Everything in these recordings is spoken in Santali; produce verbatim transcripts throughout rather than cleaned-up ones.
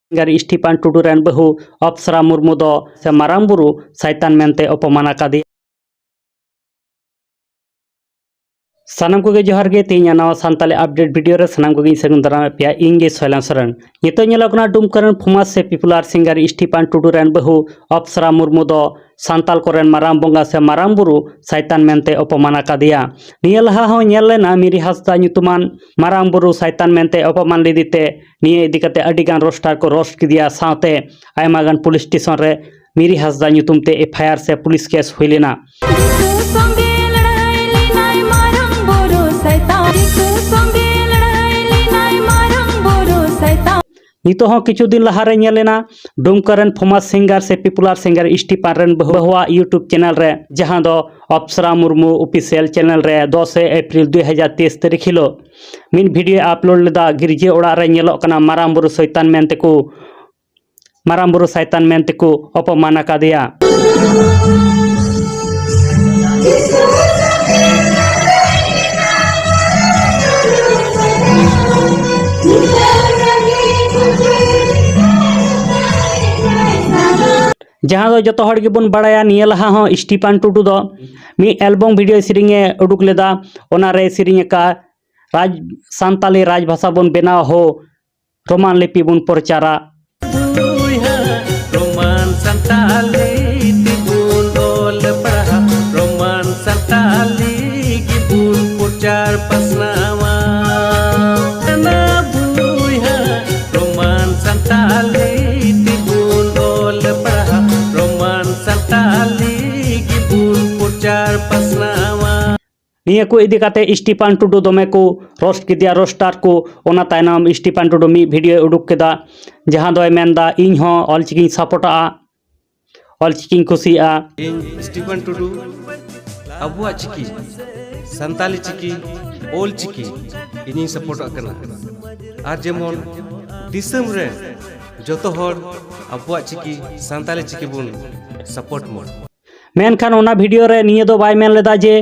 ᱥᱤᱝᱜᱟᱨ ᱥᱴᱤᱯᱷᱟᱱ ᱴᱩᱰᱩ ᱨᱮᱱ ᱵᱟᱹᱦᱩ ᱚᱯᱥᱨᱟ ᱢᱩᱨᱢᱩ ᱫᱚ ᱥᱮ ᱢᱟᱨᱟᱝ ᱵᱩᱨᱩ ᱥᱟᱭᱛᱟᱱ ᱢᱮᱱᱛᱮ ᱚᱯᱚᱢᱟᱱ ᱟᱠᱟᱫᱮᱭᱟ᱾ ᱥᱟᱱᱟᱢ ᱠᱚᱜᱮ ᱡᱚᱦᱟᱨ ᱜᱮ᱾ ᱛᱮᱦᱮᱧᱟᱜ ᱱᱟᱣᱟ ᱥᱟᱱᱛᱟᱞᱤ update video ᱨᱮ ᱥᱟᱱᱟᱢ ᱠᱚᱜᱮᱧ ᱥᱟᱹᱜᱩᱱ ᱫᱟᱨᱟᱢᱮᱫ ᱯᱮᱭᱟ᱾ ᱤᱧ ᱜᱮ ᱥᱚᱭᱞᱟᱱ ᱥᱚᱨᱮᱱ᱾ ᱱᱤᱛᱚᱜ ᱧᱮᱞᱚᱜ ᱠᱟᱱᱟ ᱰᱩᱢᱠᱟ ᱨᱮᱱ famous ᱥᱮ popular ᱥᱤᱝᱜᱟᱨ ᱥᱴᱤᱯᱷᱟᱱ ᱴᱩᱰᱩ ᱨᱮᱱ ᱵᱟᱹᱦᱩ ᱚᱯᱥᱨᱟ ᱢᱩᱨᱢᱩ ᱫᱚ ᱥᱟᱱᱛᱟᱞ ᱠᱚᱨᱮᱱ ᱢᱟᱨᱟᱝ ᱵᱚᱸᱜᱟ ᱥᱮ ᱢᱟᱨᱟᱝ ᱵᱩᱨᱩ ᱥᱟᱭᱛᱟᱱ ᱢᱮᱱᱛᱮ ᱚᱯᱚᱢᱟᱱ ᱟᱠᱟᱫᱮᱭᱟ᱾ ᱱᱤᱭᱟᱹ ᱞᱟᱦᱟ ᱦᱚᱸ ᱧᱮᱞ ᱞᱮᱱᱟ ᱢᱤᱨᱤ ᱦᱟᱸᱥᱫᱟ ᱧᱩᱛᱩᱢᱟᱱ ᱢᱟᱨᱟᱝ ᱵᱩᱨᱩ ᱥᱟᱭᱛᱟᱱ ᱢᱮᱱᱛᱮ ᱚᱯᱚᱢᱟᱱ ᱞᱮᱫᱮ ᱛᱮ ᱱᱤᱭᱟᱹ ᱤᱫᱤ ᱠᱟᱛᱮ ᱟᱹᱰᱤ ᱜᱟᱱ ᱨᱳᱥᱴᱟᱨ ᱠᱚ ᱨᱳᱥᱴ ᱠᱮᱫᱮᱭᱟ, ᱥᱟᱶᱛᱮ ᱟᱭᱢᱟ ᱜᱟᱱ ᱯᱩᱞᱤᱥ ᱥᱴᱮᱥᱚᱱ ᱨᱮ ᱢᱤᱨᱤ ᱦᱟᱸᱥᱫᱟ ᱧᱩᱛᱩᱢ ᱛᱮ ᱮᱯᱷ ᱟᱭ ᱟᱨ ᱥᱮ ᱯᱩᱞᱤᱥ ᱠᱮᱥ ᱦᱩᱭ ᱞᱮᱱᱟ᱾ ᱫᱤᱠᱩ ᱥᱚᱸᱜᱮ ᱞᱟᱹᱲᱦᱟᱹᱭ ᱞᱮᱱᱟᱭ ᱢᱟᱨᱟᱝ ᱵᱩᱨᱩ ᱥᱟᱭᱛᱟᱱ᱾ ᱫᱤᱠᱩ ᱥᱚᱸᱜᱮ ᱞᱟᱹᱲᱦᱟᱹᱭ ᱞᱮᱱᱟᱭ ᱢᱟᱨᱟᱝ ᱵᱩᱨᱩ ᱥᱟᱭᱛᱟᱱ᱾ ᱱᱤᱛᱚᱜ ᱦᱚᱸ ᱠᱤᱪᱷᱩ ᱫᱤᱱ ᱞᱟᱦᱟ ᱨᱮ ᱧᱮᱞ ᱮᱱᱟ ᱰᱩᱢᱠᱟ ᱨᱮᱱ famous ᱥᱤᱝᱜᱟᱨ ᱥᱮ popular ᱥᱤᱝᱜᱟᱨ ᱥᱴᱤᱯᱷᱟᱱ ᱨᱮᱱ ᱵᱟᱹᱦᱩᱣᱟᱜ YouTube ᱪᱮᱱᱮᱞ ᱨᱮ, ᱡᱟᱦᱟᱸ ᱫᱚ ᱚᱯᱥᱨᱟ ᱢᱩᱨᱢᱩ ᱚᱯᱷᱤᱥᱤᱭᱟᱞ ᱪᱮᱱᱮᱞ ᱨᱮ ᱫᱚᱥᱮ ᱮᱯᱨᱤᱞ ᱫᱩ ᱦᱟᱡᱟᱨ ᱛᱮᱭᱤᱥ ᱛᱟᱹᱨᱤᱠᱷ ᱦᱤᱞᱳᱜ ᱢᱤᱫ ᱵᱷᱤᱰᱤᱭᱳ ᱟᱯᱞᱳᱰ ᱞᱮᱫᱟ᱾ ᱜᱤᱨᱡᱟᱹ ᱚᱲᱟᱜ ᱨᱮ ᱧᱮᱞᱚᱜ ᱠᱟᱱᱟ ᱢᱟᱨᱟᱝ ᱵᱩᱨᱩ ᱥᱚᱭᱛᱟᱱ ᱢᱮᱱᱛᱮ ᱠᱚ ᱢᱟᱨᱟᱝ ᱵᱩᱨᱩ ᱥᱟᱭᱛᱟᱱ ᱢᱮᱱᱛᱮ ᱠᱚ ᱚᱯᱚᱢᱟᱱ ᱟᱠᱟᱫᱮᱭᱟ᱾ ᱡᱟᱦᱟᱸ ᱫᱚ ᱡᱚᱛᱚ ᱦᱚᱲ ᱜᱮᱵᱚᱱ ᱵᱟᱲᱟᱭᱟ, ᱱᱤᱭᱟᱹ ᱞᱟᱦᱟ ᱦᱚᱸ ᱥᱴᱤᱯᱷᱟᱱ ᱴᱩᱰᱩ ᱫᱚ ᱢᱤᱫ ᱮᱞᱵᱚᱢ ᱵᱷᱤᱰᱤᱭᱳ ᱥᱮᱨᱮᱧ ᱮ ᱩᱰᱩᱠ ᱞᱮᱫᱟ᱾ ᱚᱱᱟᱨᱮ ᱥᱮᱨᱮᱧ ᱟᱠᱟᱫ ᱨᱟᱡᱽ, ᱥᱟᱱᱛᱟᱞᱤ ᱨᱟᱡᱽ ᱵᱷᱟᱥᱟ ᱵᱚᱱ ᱵᱮᱱᱟᱣᱟ ᱦᱳ, ᱨᱳᱢᱟᱱ ᱞᱤᱯᱤ ᱵᱚᱱ ᱯᱨᱚᱪᱟᱨᱟ᱾ ᱵᱚᱭᱦᱟ, ᱨᱳᱢᱟᱱ ᱥᱟᱱᱛᱟᱞᱤ ᱛᱮᱵᱚᱱ ᱚᱞ ᱯᱟᱲᱦᱟᱣ, ᱨᱳᱢᱟᱱ ᱥᱟᱱᱛᱟᱞᱤ ᱜᱮᱵᱚᱱ ᱯᱨᱚᱪᱟᱨ ᱯᱟᱥᱱᱟᱣᱟ᱾ ᱱᱟ ᱵᱚᱭᱦᱟ, ᱨᱳᱢᱟᱱ ᱥᱟᱱᱛᱟᱞᱤ ᱛᱮᱵᱚᱱ ᱚᱞ ᱯᱟᱲᱦᱟᱣ, ᱨᱳᱢᱟᱱ ᱥᱟᱱᱛᱟᱞᱤ ᱜᱮᱵᱚᱱ ᱯᱨᱚᱪᱟᱨ ᱯᱟᱥᱱᱟᱣᱟ᱾ ᱱᱤᱭᱟᱹ ᱠᱚ ᱤᱫᱤ ᱠᱟᱛᱮ ᱥᱴᱤᱯᱷᱟᱱ ᱴᱩᱰᱩ ᱫᱚᱢᱮ ᱠᱚ ᱨᱳᱥᱴ ᱠᱮᱫᱮᱭᱟ ᱨᱳᱥᱴᱟᱨ ᱠᱚ᱾ ᱚᱱᱟ ᱛᱟᱭᱱᱚᱢ ᱥᱴᱤᱯᱷᱟᱱ ᱴᱩᱰᱩ ᱢᱤᱫ ᱵᱷᱤᱰᱤᱭᱳᱭ ᱩᱰᱩᱠ ᱠᱮᱫᱟ, ᱡᱟᱦᱟᱸ ᱫᱚᱭ ᱢᱮᱱᱫᱟ, "ᱤᱧ ᱦᱚᱸ ᱚᱞᱪᱤᱠᱤᱧ ᱥᱟᱯᱳᱨᱴᱟᱜᱼᱟ, ᱚᱞᱪᱤᱠᱤᱧ ᱠᱩᱥᱤᱭᱟᱜᱼᱟ᱾" ᱤᱧ ᱥᱴᱤᱯᱷᱟᱱ ᱴᱩᱰᱩ ᱟᱵᱚᱣᱟᱜ ᱪᱤᱠᱤ, ᱥᱟᱱᱛᱟᱞᱤ ᱪᱤᱠᱤ, ᱚᱞ ᱪᱤᱠᱤ ᱤᱧᱤᱧ ᱥᱟᱯᱳᱨᱴᱟᱜ ᱠᱟᱱᱟ᱾ ᱟᱨ ᱡᱮᱢᱚᱱ ᱫᱤᱥᱚᱢ ᱨᱮ ᱡᱚᱛᱚ ᱦᱚᱲ ᱟᱵᱚᱣᱟᱜ ᱪᱤᱠᱤ, ᱥᱟᱱᱛᱟᱞᱤ ᱪᱤᱠᱤ ᱵᱚᱱ ᱥᱟᱯᱳᱨᱴ ᱢᱟ᱾ ᱢᱮᱱᱠᱷᱟᱱ ᱚᱱᱟ ᱵᱷᱤᱰᱤᱭᱳ ᱨᱮ ᱱᱤᱭᱟᱹ ᱫᱚ ᱵᱟᱭ ᱢᱮᱱ ᱞᱮᱫᱟ ᱡᱮ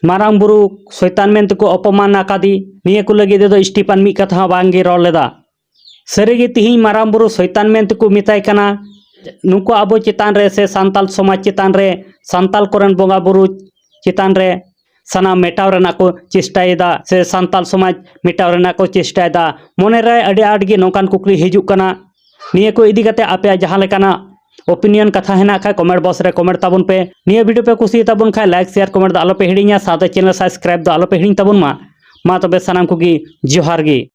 ᱢᱟᱨᱟᱝ ᱵᱩᱨᱩ ᱥᱚᱭᱛᱟᱱ ᱢᱮᱱᱛᱮᱠᱚ ᱚᱯᱚᱢᱟᱱ ᱟᱠᱟᱫᱮ᱾ ᱱᱤᱭᱟᱹ ᱠᱚ ᱞᱟᱹᱜᱤᱫ ᱛᱮᱫᱚ ᱥᱴᱤᱯᱷᱟᱱ ᱢᱤᱫ ᱠᱟᱛᱷᱟ ᱦᱚᱸ ᱵᱟᱝᱜᱮ ᱨᱚᱲ ᱞᱮᱫᱟ᱾ ᱥᱟᱹᱨᱤᱜᱮ ᱛᱤᱦᱤᱧ ᱢᱟᱨᱟᱝ ᱵᱩᱨᱩ ᱥᱚᱭᱛᱟᱱ ᱢᱮᱱ ᱛᱮᱠᱚ ᱢᱮᱛᱟᱭ ᱠᱟᱱᱟ᱾ ᱱᱩᱠᱩ ᱟᱵᱚ ᱪᱮᱛᱟᱱ ᱨᱮ ᱥᱮ ᱥᱟᱱᱛᱟᱞ ᱥᱚᱢᱟᱡᱽ ᱪᱮᱛᱟᱱ ᱨᱮ, ᱥᱟᱱᱛᱟᱞ ᱠᱚᱨᱮᱱ ᱵᱚᱸᱜᱟ ᱵᱩᱨᱩ ᱪᱮᱛᱟᱱ ᱨᱮ ᱥᱟᱱᱟᱢ ᱢᱮᱴᱟᱣ ᱨᱮᱱᱟᱜ ᱠᱚ ᱪᱮᱥᱴᱟᱭᱮᱫᱟ ᱥᱮ ᱥᱟᱱᱛᱟᱞ ᱥᱚᱢᱟᱡᱽ ᱢᱮᱴᱟᱣ ᱨᱮᱱᱟᱜ ᱠᱚ ᱪᱮᱥᱴᱟᱭᱮᱫᱟ᱾ ᱢᱚᱱᱮᱨᱮ ᱟᱹᱰᱤ ᱟᱸᱴ ᱜᱮ ᱱᱚᱝᱠᱟᱱ ᱠᱩᱠᱞᱤ ᱦᱤᱡᱩᱜ ᱠᱟᱱᱟ᱾ ᱱᱤᱭᱟᱹ ᱠᱚ ᱤᱫᱤ ᱠᱟᱛᱮ ᱟᱯᱮᱭᱟᱜ ᱡᱟᱦᱟᱸ ᱞᱮᱠᱟᱱᱟᱜ opinion ᱠᱟᱛᱷᱟ ᱦᱮᱱᱟᱜ ᱠᱷᱟᱡ comment box ᱨᱮ comment ᱛᱟᱵᱚᱱ ᱯᱮ᱾ ᱱᱤᱭᱟᱹ video ᱯᱮ ᱠᱩᱥᱤᱭᱟᱜ ᱛᱟᱵᱚᱱ ᱠᱷᱟᱡ like, share, comment ᱫᱚ ᱟᱞᱚᱯᱮ ᱦᱤᱲᱤᱧᱟ, ᱥᱟᱶᱛᱮ channel subscribe ᱫᱚ ᱟᱞᱚᱯᱮ ᱦᱤᱲᱤᱧ ᱛᱟᱵᱚᱱ ᱢᱟ᱾ ᱢᱟ ᱛᱚᱵᱮ ᱥᱟᱱᱟᱢ ᱠᱚᱜᱮ ᱡᱚᱦᱟᱨ ᱜᱮ᱾